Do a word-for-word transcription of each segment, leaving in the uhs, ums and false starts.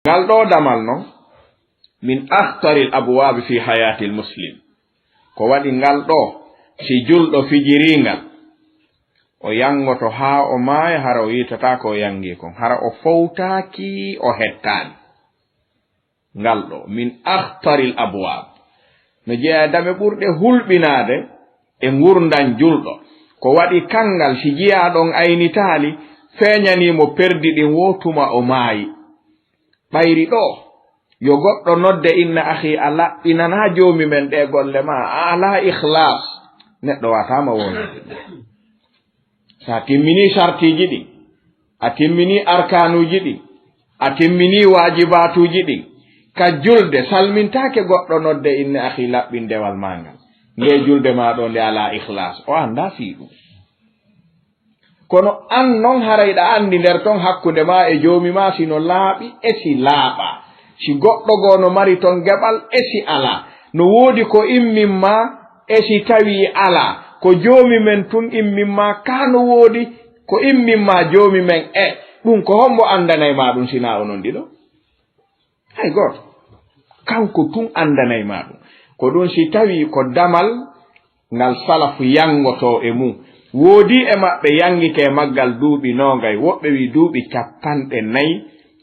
Ngal ɗoo damal non, min akhtaril abwaabi fi hayaatil muslim. Ko waɗi ngal ɗoo, si julɗo fijirii ngal, o yanngoto haa o maaya, hara o yiitataa ko o yanngi kon, hara o fowtaaki, o hettaani. Ngal ɗoo, min akhtaril abwaab. No jeyaa e dame ɓurɗe hulɓinaade e ngurndan julɗo. Ko waɗi kanngal, si jiyaaɗo on aynitaali, feeñanii mo perdi ɗin woo tuma o maayi. Ɓayri ɗoo, yo goɗɗo nodde inna akhi, a laɓɓinanaa Joomi men ɗee golle maa, a alaa ikhlaas, neɗɗo waataama wonde. So a timminii sartiiji ɗin, a timminii arkaanuuji ɗin, a timminii waajibaatuuji ɗin, ka julde salmintaake goɗɗo nodde inna akhi laɓɓin dewal maa ngal. Ndee julde maa ɗoo nde alaa ikhlaas, o anndaa fii ɗum. Kono an non haray ɗa anndi nder ton hakkunde maa e Joomi maa si no laaɓi e si laaɓaa. Si goɗɗo goo no mari ton geɓal e si alaa. No woodi ko immin maa e si tawii alaa. Ko Joomi men tun immin maa kaa no woodi ko immin maa Joomi men e. Ɗum ko hombo anndanay maa ɗum si naa onon ɗiɗo? Hay gooto. Kanko tun anndanay maa ɗum. Ko ɗum si tawii ko damal ngal salafu yanngotoo e mum. Woodii e maɓɓe yanngike e maggal duuɓi noogay, woɓɓe wi'i duuɓi cappanɗe nay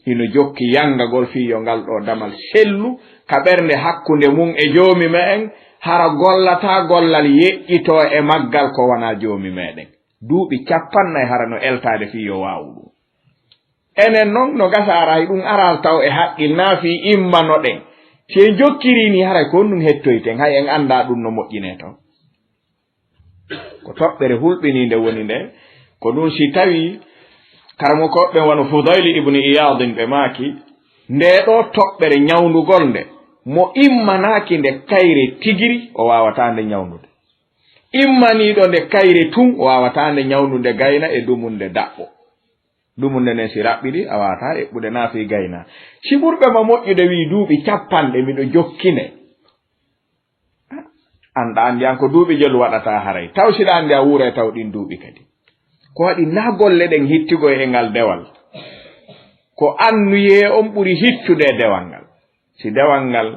hino jokki yanngagol fii yo ngal ɗoo damal sellu ka ɓernde hakkunde mum e Joomi me'en, hara gollataa gollal yeƴƴitoo e maggal ko wanaa Joomi meɗen. Duuɓi cappanɗe nay hara no eltaade fii yo waawu ɗum. Enen non, no gasa ara hay ɗum aral taw e haqqil naa fii immanoɗen. Si en jokkirii nii, haray ko honɗum hettoyten, hay en anndaa ɗum no moƴƴinee taw. Ko toɓɓere hulɓiniinde woni nde, ko ɗum si tawii karamokooɓe ɓen wano Fudayli ibn Iyaadin ɓe maaki, ndee ɗoo toɓɓere ñawndugol nde, mo immanaaki nde kayre tigiri, o waawataa nde ñawndude. Immaniiɗo nde kayre tun, o waawataa nde ñawndude gayna e dumunde daɓɓo. Dumunde nden si raɓɓiɗi, a waawataa eɓɓude naa fii gayna. Si ɓurɓe ma moƴƴude wi'i duuɓi cappanɗe miɗo jokki nde. An ɗa anndi an ko duuɓi jelu waɗataa haray. Taw si ɗa anndi a wuuray taw ɗin duuɓi kadi. Ko waɗi naa golle ɗen hittigoy e ngal dewal. Ko annuyee on ɓuri hittude e dewal ngal. Si dewal ngal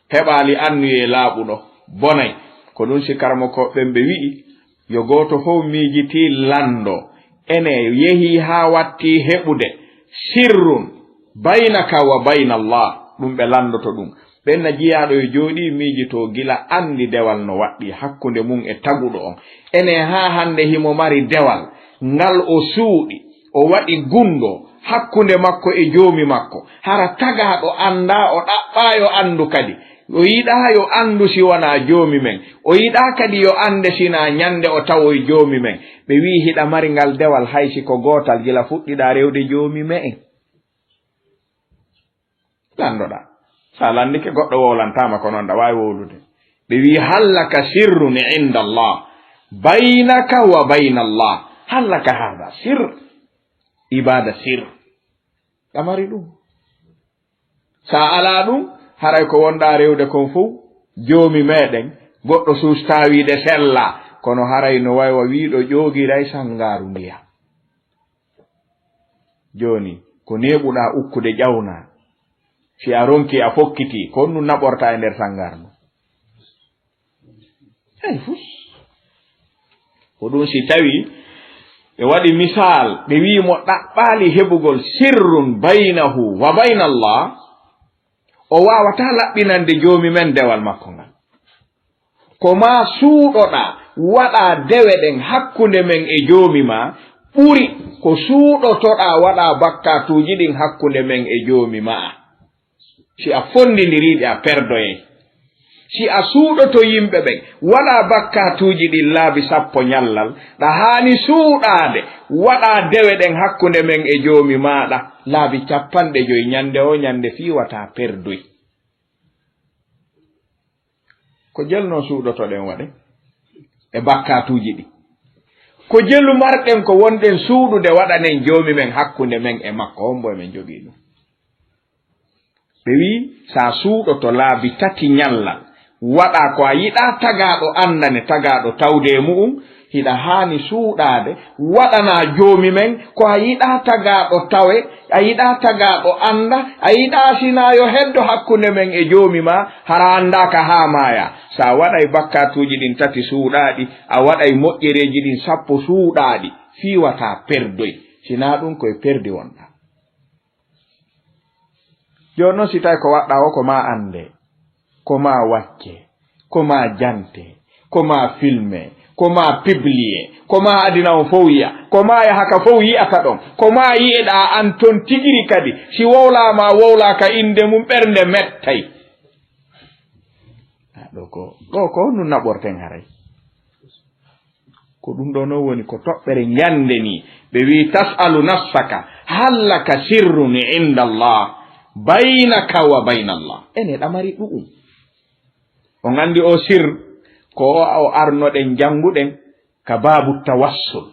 heɓaali annuyee laaɓuɗo, bonay. Ko ɗum si karamokooɓe ɓen ɓe wi'i, yo gooto fow miijitii lanndo. Ene yehii haa wattii heɓude sirrun baynaka wa bayna Allah. Ɗum ɓe lanndoto ɗum. Ɓen na jiyaaɗo yo jooɗii miijitoo gila anndi dewal no waɗɗii hakkunde mum e taguɗo on. Ene haa hannde himo mari dewal ngal o suuɗi, o waɗi gunndoo hakkunde makko e Joomi makko. Hara tagaaɗo anndaa, o ɗaɓɓaa yo anndu kadi. O yiɗaa yo anndu si wanaa Joomi men. O yiɗaa kadi yo annde si naa ñannde o tawoy Joomi men. Ɓe wi'i hiɗa mari ngal dewal hay si ko gootal gila fuɗɗiɗaa rewde Joomi me'en. Lanndoɗaa. So a lanndike, goɗɗo wowlantaama, ko noon ɗa waawi wowlude. Ɓe wi'i, "Hal laka sirrun inda Allah, baynaka wa bayna Allah. Hal laka hada sirr?" Ibaada sirr. Ɗa mari ɗum. So a alaa ɗum, haray ko wonɗaa rewde kon fow, Joomi meɗen, goɗɗo suustaawiiɗe sella, kono haray no way wa wiiɗo ƴoogiray sangaaru ndiya. Jooni, ko neeɓuɗaa ukkude ƴawnaa, si a ronkii a fokkitii, ko honɗum naɓortaa e nder sanngar ndu? Hay fus. Ko ɗum si tawii ɓe waɗi misaal, ɓe wi'i mo ɗaɓɓaali heɓugol sirrun baynahu wa bayna Allah, o waawataa laɓɓinande Joomi men dewal makko ngal. Ko maa suuɗoɗaa, waɗaa dewe ɗen hakkunde men e Joomi maa, ɓuri ko suuɗotoɗaa waɗaa bakkaatuuji ɗin hakkunde men e Joomi maa. Si a fonndindirii ɗe, a perdoyay. Si a suuɗoto yimɓe ɓen, waɗaa bakkaatuuji ɗin laabi sappo ñallal, ɗa haani suuɗaade, waɗaa dewe ɗen hakkunde men e Joomi maaɗa laabi cappanɗe joy, ñannde woo ñannde fii wata perdoy. Ko jelu non suuɗotoɗen waɗen e bakkaatuuji ɗi? Ko jelu marɗen ko wonɗen suuɗude waɗanen Joomi men hakkunde men e makko, hombo e men jogii ɗum? Ɓe wi'i, sa suuɗoto laabi tati ñallal, Waɗa ko a yiɗaa tagaaɗo anndane, tagaaɗo tawde e mu'um. Hiɗa haani suuɗaade, waɗanaa Joomi men ko a yiɗaa tagaaɗo tawe, a yiɗaa tagaaɗo annda, a yiɗaa sinaa yo heddo hakkunde men e Joomi maa, hara anndaaka haa maayaa. So a waɗay bakkaatuuji ɗin tati suuɗaaɗi, a waɗay moƴƴereeji ɗin sappo suuɗaaɗi, fii wata perdoy. Sinaa ɗum, ko e perdi wonɗaa. Jooni non, si tawi ko waɗɗaa o ko maa anndee, ko maa waccee, ko maa jantee, ko maa filmee, ko maa pibliyee, ko maa adina on fow yi'a, ko maa yaha ka fow yi'ata ɗon, ko maa yi'eɗaa an ton tigiri kadi, si wowlaama a wowlaaka innde mum, ɓernde mettay. Ah, ɗoo ko, ɗoo ko honɗum naɓorten haray? Ko ɗum ɗoo non woni ko toɓɓere njannde nii. Ɓe wi'i, "Tas'alu nafsaka, hal laka sirrun inda Allah, baynaka wa bayna Allah." Ene ɗamari ɗu'um. On anndi o sir, ko o, o arnoɗen jannguɗen ka baabu tawassul.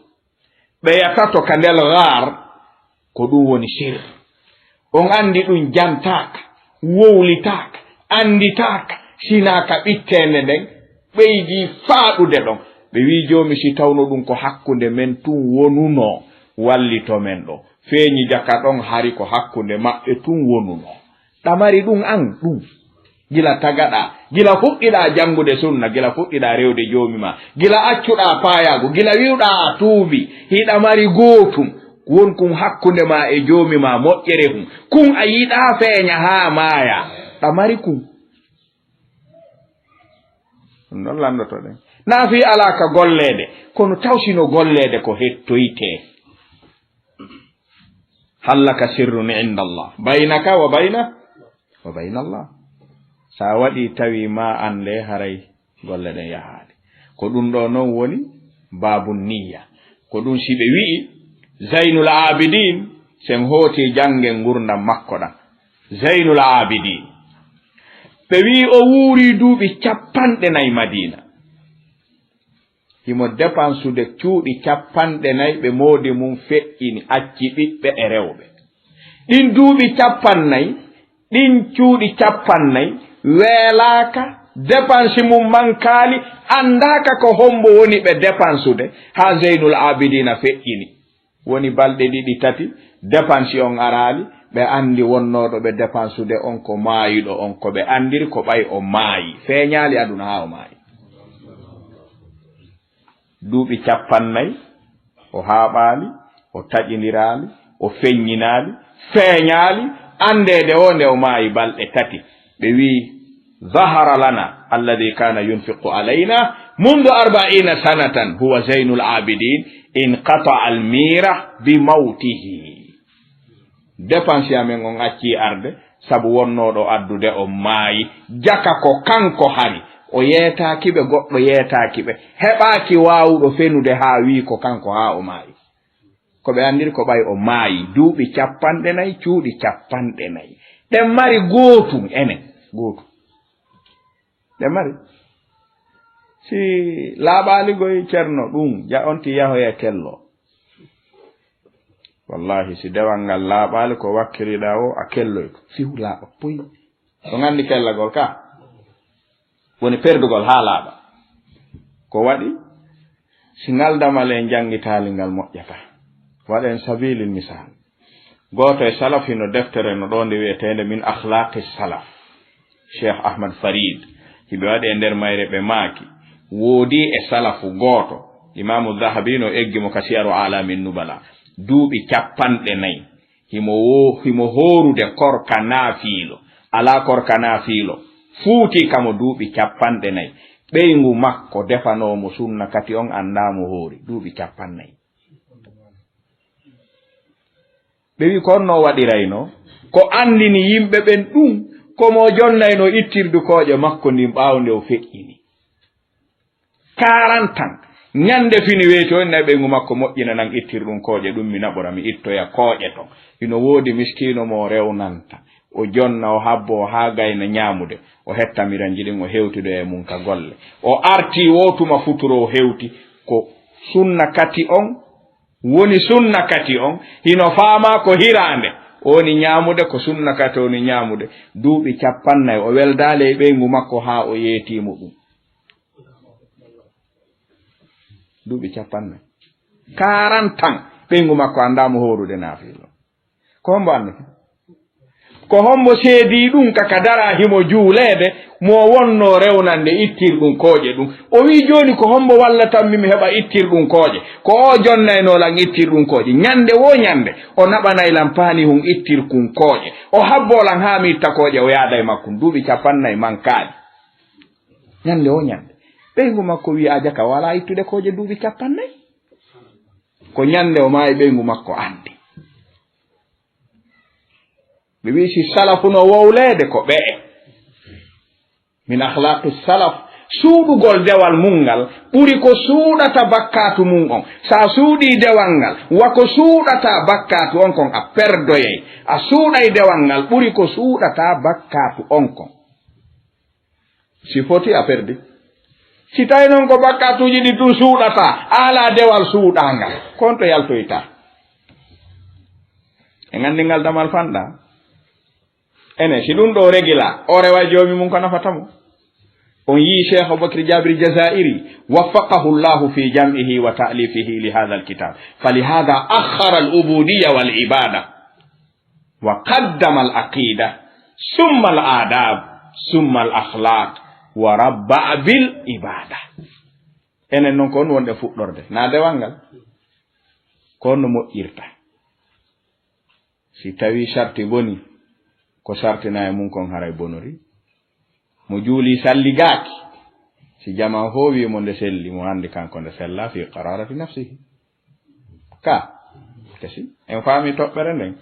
Ɓeya tato ka ndel gaar, ko ɗum woni sir. On anndi ɗum jantaaka, wowlitaaka, annditaaka, sinaa ka ɓitteende nden ɓeydi faaɗude ɗon. Ɓe wi'i, "Joomi, si tawno ɗum ko hakkunde men tun wonunoo, wallito men ɗoo." Feeñi jaka ɗon hari ko hakkunde maɓɓe tun wonunoo. Ɗamari ɗum an ɗum. Gila tagaɗaa, gila fuɗɗiɗaa janngude sunna, gila fuɗɗiɗaa rewde Joomi maa, gila accuɗaa paayaagu, gila wi'uɗaa a tuubi, hiɗa mari gootum, won kun hakkunde maa e Joomi maa, moƴƴere kun, kun a yiɗaa feeña haa maayaa, ɗa mari kun. Ɗum ɗon lanndotoɗen. Naa fii alaa ka golleede, kono taw sino golleede ko hettoytee. Hal laka sirrun inda Allah, baynaka wa bayna, wa bayna Allah. Sa waɗi tawi ma annde haray golle ɗen yahaali. Ko ɗum ɗo non woni baabun niyya. Ko ɗum si ɓe wi'i Zaynul Abidin, sen hooti janngen ngurndan makko ɗan. Zaynul Abidin. Ɓe wi'i o wuuri duuɓi cappanɗe nayi Madina. Himo depansude cuuɗi cappanɗe nayi ɓe moodi mum feƴƴini, acci ɓiɓɓe e rewɓe. Ɗin duuɓi cappannayi, ɗin cuuɗi cappannayi, weelaaka, depansi mum mankaali, anndaaka ko hombo woni ɓe depansude, haa Zeynul Aabidiina feƴƴini. Woni balɗe ɗiɗi, tati, depansi on araali, ɓe anndi wonnooɗo ɓe depansude on ko maayuɗo on, ko ɓe anndiri ko ɓay o maayi, feeñaali aduna haa o maayi. Duuɓi cappannayi, o haaɓaali, o taƴindiraali, o feññinaali, feeñaali, anndeede o nde o maayi balɗe tati. Ɓe wi'i, "Zahara lana alladhi kana yunfiqu alayna mundu arbaina sanatan huwa Zaynul Abidin inqata al mira bi mawtihi." Depansi amen on acci arde, sabu wonnooɗo addude on maayi. Jaka ko kanko hari. O yeetaaki ɓe, goɗɗo yeetaaki ɓe. Heɓaaki waawuɗo fenude haa wi'i ko kanko haa o maayi. Ko ɓe anndiri ko ɓay o maayi, duuɓi cappanɗe nayi, cuuɗi cappanɗe nayi. Ɗen mari gootum enen, gootum. Ɗen mari. Si laaɓaali goy Cerno ɗum, ja on ti yahoya kello. Wallahi, si dewal ngal laaɓaali ko wakkiliɗaa o, a kelloy ko. Fihu laaɓa, puy. On anndi kellagol ka? Woni perdugol haa laaɓa. Ko waɗi? Si ngal damal en janngitaali, ngal moƴƴata. Waɗen sabilil misal. Gooto e salaf hino deftere no ɗo nde wi'eteende Min Akhlaqi Salaf. Cheikh Ahmad Farid. Hiɓe waɗi e nder mayre ɓe maaki. Woodi e salafu gooto. Imaamu Zahabi no eggi mo ka Siyaru Alamin Nubala. Duuɓi cappanɗe nayi. Himo wo-, himo hoorude korka naafiilo. Alaa korka naafiilo. Fuuti kamo duuɓi cappanɗe nayi. Ɓeyngu makko defanoo mo sunna kati on anndaa mo hoori. Duuɓi cappannayi. Ɓe wi'i ko honno o waɗiraynoo? Ko anndini yimɓe ɓen ɗum, ko mo jonnaynoo ittirdu kooƴe makko ndin ɓaawo nde o feƴƴini. Quarante ans. Ñande fini weeti, o inni ɓeyngu makko, "Moƴƴina nan ittir ɗum kooƴe ɗum, mi naɓora, mi ittoya kooƴe ton." Hino woodi miskiino mo o rewnanta. O jonna, o habbo, o haa gayna ñaamude. O hetta miranji ɗin, o hewtidoya e mum ka golle. O arti wo tuma futuro, o hewti. Ko sunna kati on, woni sunna kati on, hino faamaa ko hiraande. O woni ñaamude ko sunna kadi, o woni ñaamude duuɓi cappannayi, o weldaali e ɓeyngu makko haa o yeetiimo ɗum. Duuɓi cappannayi. Quarante ans, ɓeyngu makko anndaa mo hoorude naafila. Ko hombo anndi? Ko hombo seedii ɗum ka, ka dara himo juuleede, mo wonno rewnande ittirɗum kooƴe ɗum? O wi'i, "Jooni ko hombo wallatan mi, mi heɓa ittirɗum kooƴe? Ko o jonnaynoo lan ittirɗum kooƴe. Ñande woo ñande, o naɓanay lan paani hun ittirkun kooƴe. O habboo lan haa mi itta kooƴe, o yaada e makkun." Duuɓi cappannayi mankaaɗi. Ñande woo ñande. Ɓeyngu makko wi'i, "A jaka, walaa ittude kooƴe duuɓi cappannayi." Ko ñande o maayi, ɓeyngu makko anndi. Ɓe wi'i, si salafu no wowleede, ko ɓe'e. Min akhlaqi salaf, suuɗugol dewal mun ngal ɓuri ko suuɗata bakkaatu mun on. Sa suuɗii dewal ngal, wa ko suuɗata bakkaatu on kon, a perdoyay. A suuɗay dewal ngal ɓuri ko suuɗata bakkaatu on kon. Si foti, a perdi. Si tawi non ko bakkaatuuji ɗi tun suuɗata, a alaa dewal suuɗaangal, ko honto yaltoyta? En anndi ngal damal fanɗa. Ene, si ɗum ɗo regila, o rewa joomi mum ko nafata mo. On yii Cheikh Abubakar Jabir Jazairi, waffaqahu Allahu fi jam'ihi wa ta'lifihi li hadha al-kitab. Falihadha akhkhara al-ubudiyya wal ibada. Wa qaddama al aqida, summa al adab, summa al akhlaq, wa rabba bil ibada. Enen non ko on wonde fuɗɗorde, na dewal ngal. Ko on no moƴƴirta. Si tawi sarti boni, ko sartina e mum kon haray bonori. Mo juuli salligaaki, si jama fo wi mo nde selli, mo andi kanko nde sella fi qararati nafsihi. Ka, kasi, en faami toɓɓere nden.